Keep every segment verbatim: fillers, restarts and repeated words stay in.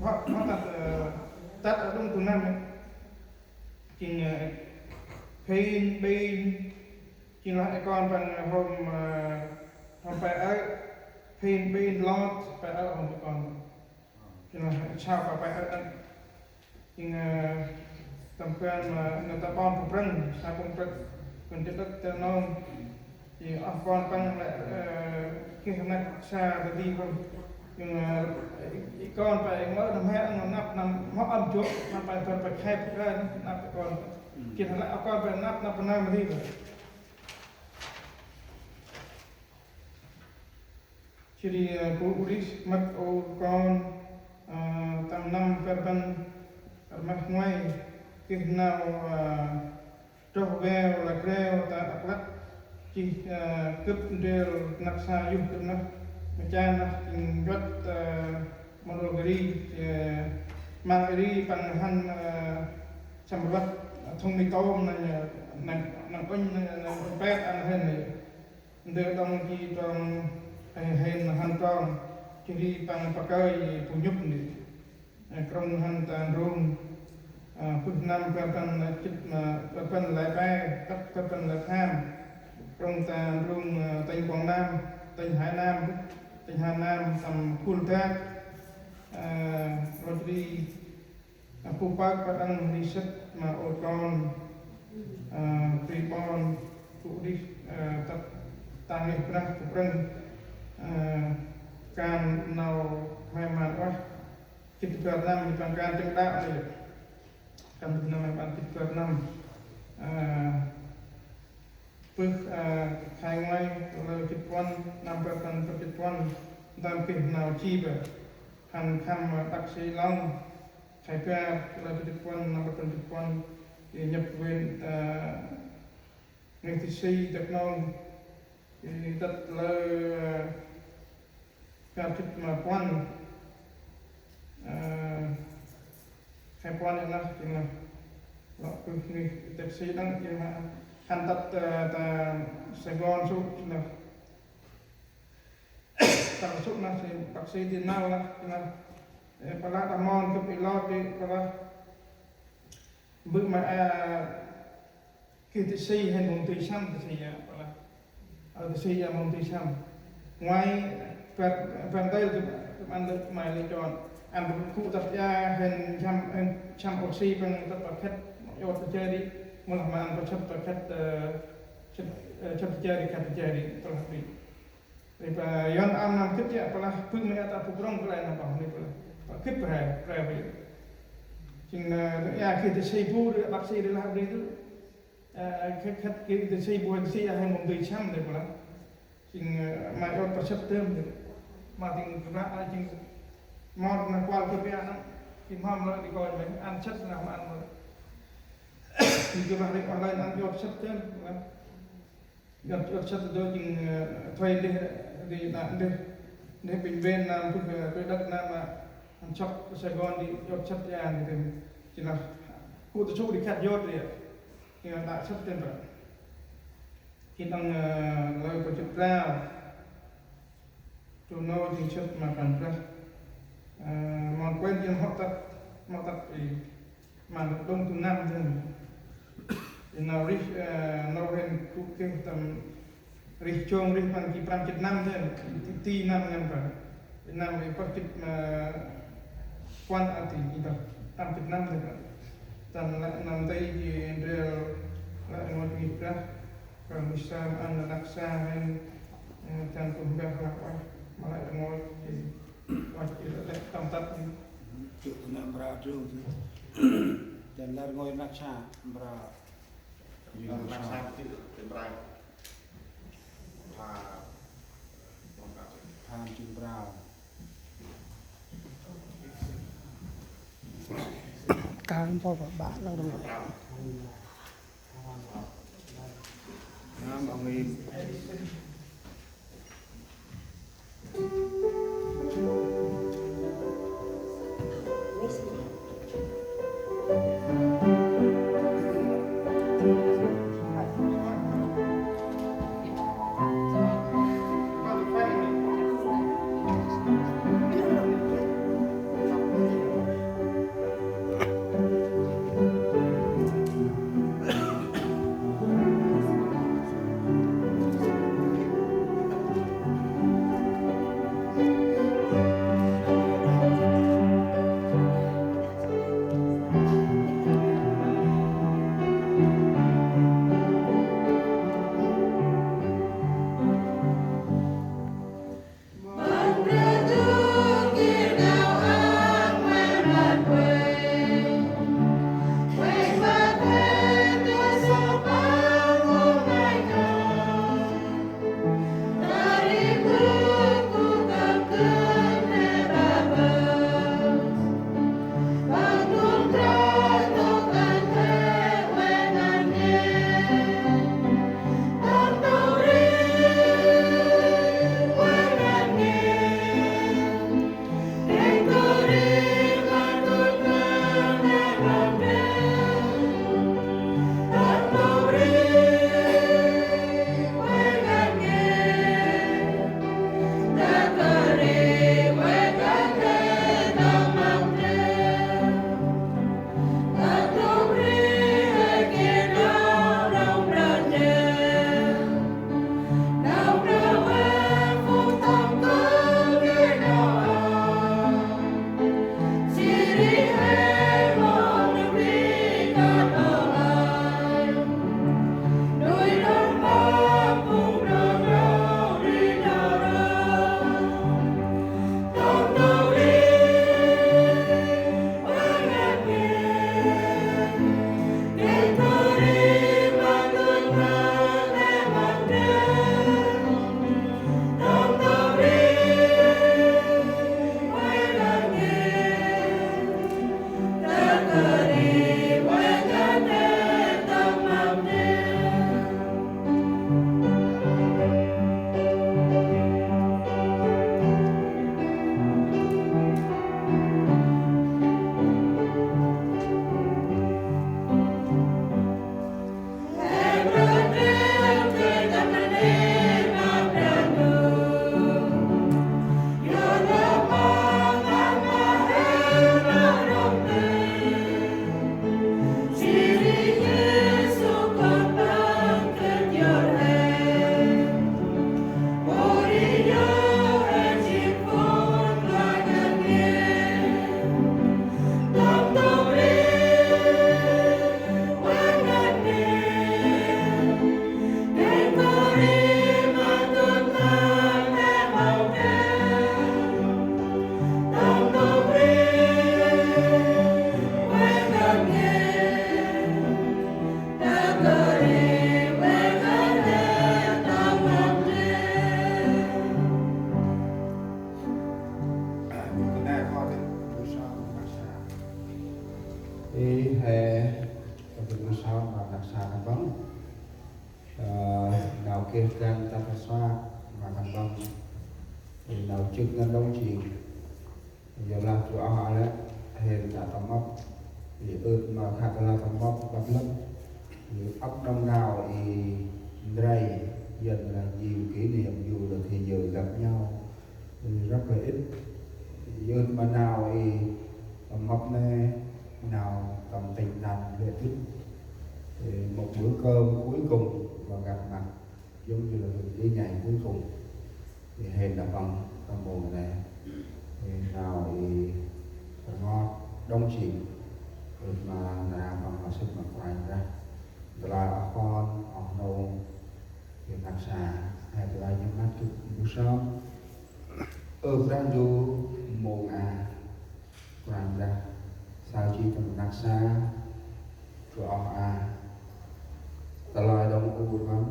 Hŏ, hŏ tât, ơ, tât, ơ, đŭng tu năm. Jêng, ơ, phin, bin, jêng lah i kon păng hôm, ơ, hôm pe aơ, phin, bin, lot, pe aơ hôm i kon. Jêng lah sau pa pe aơ đăng. Jêng, ơ, tâm ban ma nau ta ƀon bu prăng, sa pŭng prăng, kon ti đăk ta nông. Jêng oh kon păng lĕ, ơ, geh năk sa ta di hŏm. Jêng, ơ, i kon păng i ngơi nâm he ăn năp nâm mâp ăn jŏk, nâm păng păng păng khep kơ năp i kon. Jêng lĕ oh kon păng năp nâm păng nâm di hŏm. Jêh ri, ơ, bu rih mât ôr kon, ơ, tâm năm bar rbăn rmah ngoai, geh nau, ơ, droh veo la kreo ta Dak Lak, jêh, ơ, gâp ndrel năk sa yuh gâp nơh, ma cha nơh jêng nchuăt, ơ, Mondulkiri, ơ, măng ri păng hăn, ơ, săm rvăt, thŭng mì tôm nơh, nơh, nơh ŭnh, nơh, nơh ŭnh pet ăn hên nơh. Ndơ đŏng ji trong, ơ, hên hăn trong, jêh ri păng pakơi bu nhŭp nê. Ơ, krŭng hăn ta ndrung, ơ, bơh năm bar rbăn, ơ, jât, ơ, bar rbăn lĕ pe, tât bar rbăn lĕ pham. Krŭng ta ndrung, ơ, tỉnh Quảng Nam, tỉnh Hải Nam, tỉnh Hà Nam, tâm Phul Dak, ơ, rồi jêh ri, ơ, bu pơk păng ri sĭt ma ôr kon, ơ, bri ƀon, bu rih, ơ, tât ta ngih brah bu prăng, ơ, kan nau hmei mhan ueh, jât bar năm, jêh păng kan tĭng đăo nê. Kan tĭng năm, jêh păng jât bar năm. Ơ, bơh, ơ, khay ngoai, lơ jât puăn, năm bar rbăn jât puăn, ntơm geh nau ji bơh. Hăn khăm, ơ, bác sĩ Long, khay bar, lơ jât puăn, năm bar rbăn jât puăn, i nhập viện, ơ, ngih ti si Dak Nông, i tât lơ, ơ, bar jât ma puăn, ơ, khay puăn i nơh, i nơh. Lŏ bơh ngih ti si đăng, i nơh. Hăn tât, ơ, ta Sài Gòn sŭ, i nơh. Ta sŭ nơh si, bác sĩ ti năl lah, i nơh. Ơ, pă lah đah mon gâp i lor di, pă lah. Bơh ma, ơ, geh ti si hên mông ti săm ti si ya, pă lah. Ơ, ti si ya mông ti săm. Ngoai, bar, bar ntil gâp, gâp ăn lĕ, mai lĕ chon. Ăn gâp gŭ tât ya hên săm, hên săm oxy păng tât pă khât, iôt ta jêh ri. Mâu lah ma ăn pă sât pă khât, ơ, sât, ơ, sât ta jêh ri, khât ta jêh ri, pă lah ri. Ri pă Yuăn ăn năm gĭt ya, pă lah bơh ma ya ta bu prŏng kơ lĕ năm pă ni pă lah. Pă gĭt pă he, pre pă. Jêng, ơ, ya geh ti si bu ri, bác sĩ ri lah ri tu. Ơ, khât, khât geh ti si bu, ti si ya hên mông ti săm ri pă lah. Jêng, ơ, ma iôt pă sât tơm ri. Ma tĭng gâp lah, ơ, jêng mon na kuăl gâp ya nơh. Jêng mhâm lĕ di kon mê, ăn sât na ma ăn lĕ. Jêng gâp lah ri online ăn iôt sât tơm, pă lah. Iôt, iôt sât dô jêng, ơ, thuê ndeh, ri đă ndeh, ndeh bệnh viện năm bơh, ơ, thuê đất năm, ơ, ăn sŏk Sài Gòn di iôt sât ya ndeh, jêng lah gŭ ta sŭ di khât iôt ri, jêng đă sât tơm bơh. Jêng đăng, ơ, lơ pơ jât prao. Trŭn nô jêng sĭt ma Kôranh Brah. Ơ, mon kuên jêng hŏ tât, hŏ tât i, ma nôk đŭng tu năm dơm. I nau rih, ơ, nau hên gŭ geh tâm rih jong rih păng ji prăm jât năm dơm. Ti, ti năm ngăn păng. Ti năm i pơh jât, ơ, puăn a ti i pơh prăm jât năm dơm. Tâm lĕ năm ti ji ndrel lĕ ngot ngih brah. Păng mĭn sa ma ăn năk sa hên, ơ, dăn tŭm mbah lah ueh, ma lĕ rngôch, ơ, ueh, ơ, lĕ tâm tât. Chụp nơm mra trương chứ. Dăn lĕ rngôch năk sa, mra. Năk sa, chụp nơm mra. Pha, pha chụp mra. Kan po ba ba lo dong. Nam ang in. Ê, he, ta bĭt ma sŏ ma rnăk sa khân păng. Ơ, nau geh dăn ta bơh săk ma khân păng. Ê, nau jêh ngăn đŏng jêng. Yor lah tu oh a lĕ, hên ta tâm mâp. Ê, ơt ma khân ta lah tâm mâp, tâm lăp. Ê, ăp đŏng nau ê ndrel, Yuăn là nhiều kỷ niệm dù là thế giới gặp nhau rất là ít. Ê, ơt ma nau ê tâm mâp nê, nau tâm tĭng năn lĕ đĭt. Ê, một bữa cơm cuối cùng và gặp mặt, giống như là những cái ngày cuối cùng. Ê, hên đăp păng tâm mông nê. Ê, nau ê tâm mâp đŏng jêng. Ê, ơt ma nau păng ma sĭt ma Kôranh Brah. Ntơm lah oh kon, oh nô, ê, rnăk sa, ê, ntơm lah nhŭp măt gâp mbơh sơm. Ơ Brah Ndu, mông a Kôranh Brah, saơ jêh tâm rnăk sa, tu oh a, ta lơi đŏng ur păng,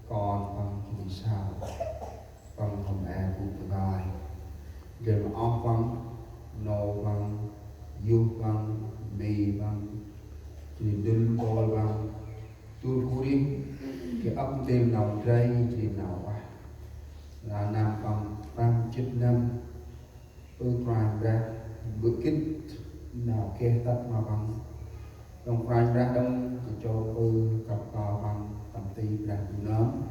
kon păng jêh ri sau, păng hôm e gŭ bơngai. Gay ma oh păng, nô păng, yuh păng, mê̆ păng, jêh ri ndŭl mpôl păng, dôl gŭ rêh, gay ăp ntil nau ndrel, jêh ri nau ueh. Lah năm păng, păng jê̆t năm, ơ Kôranh Brah, bơ̆ gĭt nau geh tât ma păng. Đŏng Kôranh Brah đŏng, kachôk ơ kăp kơl păng tâm ti Brah Ndu nơm.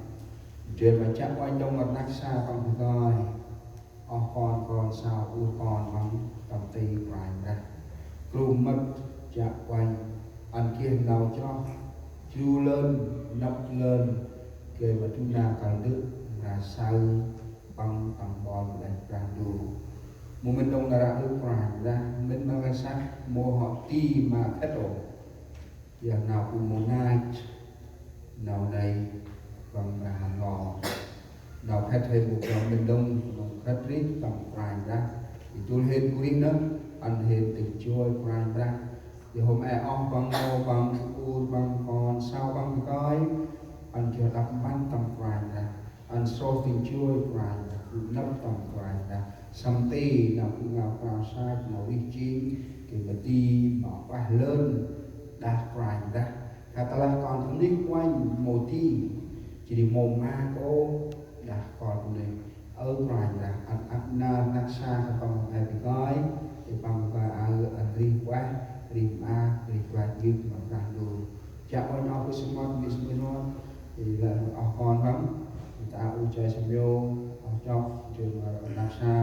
Ndrel ma chiă uănh đŏng ma rnăk sa păng bơngai. Oh kon, kon sau, ur kon păng tâm ti Kôranh Brah. Krŭm mât chiă uănh, ăn geh nau chroh, jru lơn, năp lơn, gay ma du nar kăl ndơ, mra saơ păng tâm ƀon lĕ Brah Ndu. Mâu mĭn đŏng nar aơ ơ Kôranh Brah, mĭn ma ngăn săk, mâu hŏ di ma khât ôh. Yor nau bu mâu nai, nau nây, păng mra hăn ngo. Nau khât hên mâu gơm mĭn đŏng, nau khât rêh tâm Kôranh Brah. Ê, dôl hên gŭ rêh nơh, ăn hên tĭng joi Kôranh Brah. Ê, hôm e oh păng, nô păng, ur păng, kon sau păng bơh kơi, ăn joi đăp mpăn tâm Kôranh Brah. Ăn sroh tĭng joi Kôranh Brah, gŭ năp tâm Kôranh Brah. Săm ti nau gŭ ngao prao sach, nau rêh jêng, gay ma di, ma ueh lơn, đah Kôranh Brah. Khă ta lah kon bunuyh uănh mâu di, jêh ri mâu maak ôh, đah kon bunuyh. Ơ Kôranh Brah, ăn ăp nar rnăk sa khân păng ma bơh kơi, ê păng bơh kơi aơ ăn rêh ueh, rêh maak, rêh klach yơk ma Brah Ndu. Chiă uănh oh bơh samƀŭt, bơh samƀŭt, ê lĕ oh kon păng, ê ta u chai sâm yo, oh chok, jêng ma rnăk sa,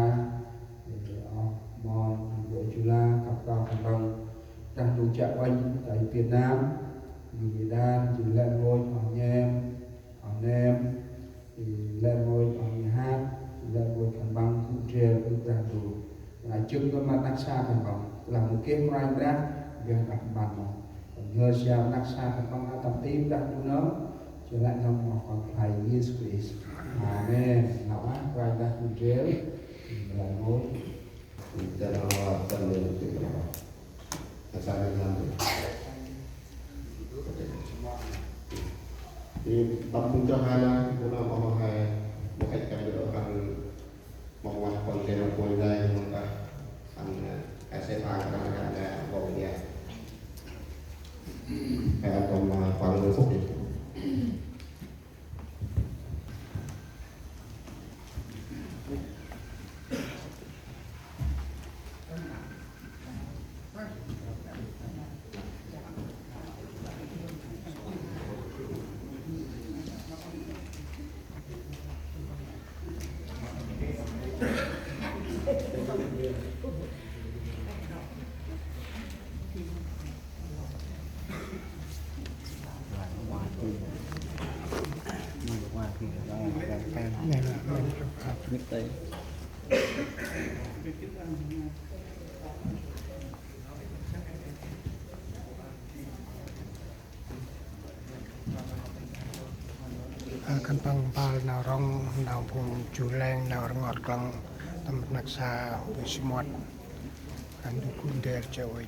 ê oh mon, ê bu jula, kăp kơl khân păng. Brah Ndu chiă uănh, ta i Việt Nam, ê Việt Nam, jêng lĕ rngôch, oh Nhem, oh Nem, ê lĕ rngôch, oh Nhhat, ê lĕ rngôch khân păng, gŭ ndrel ơ Brah Ndu. Lah jêng ngăn ma rnăk sa khân păng, lah mâu geh Kôranh Brah, geh đăp mpăn mâu. Păng nhhơr siam rnăk sa khân păng a tâm ti Brah Ndu nơh, jêh lĕ ngăn ma kon khlay Yêsu Krist. Amen. Lah ueh, Kôranh Brah gŭ ndrel, ê lĕ rngôch. Ê ta nơh, ta nơh, ta nơh. Ê, tâm phung chroh hê lah, phung nơm oh hê, mâu geh tâm dơ khân, mâu ueh kon khlay nơm pôl nây, mâu kah, ăn, ê, sê pha kah nơm kah nơm, mâu ueh. Hê ăn tâm, ê, păng nơm phúc đi. Ơ, khân păng mpơl nau rŏng, nau phung jŭr leng, nau rngot klâng, tâm rnăk sa, bơh samƀŭt, khân du gŭ ndrel chiă uănh.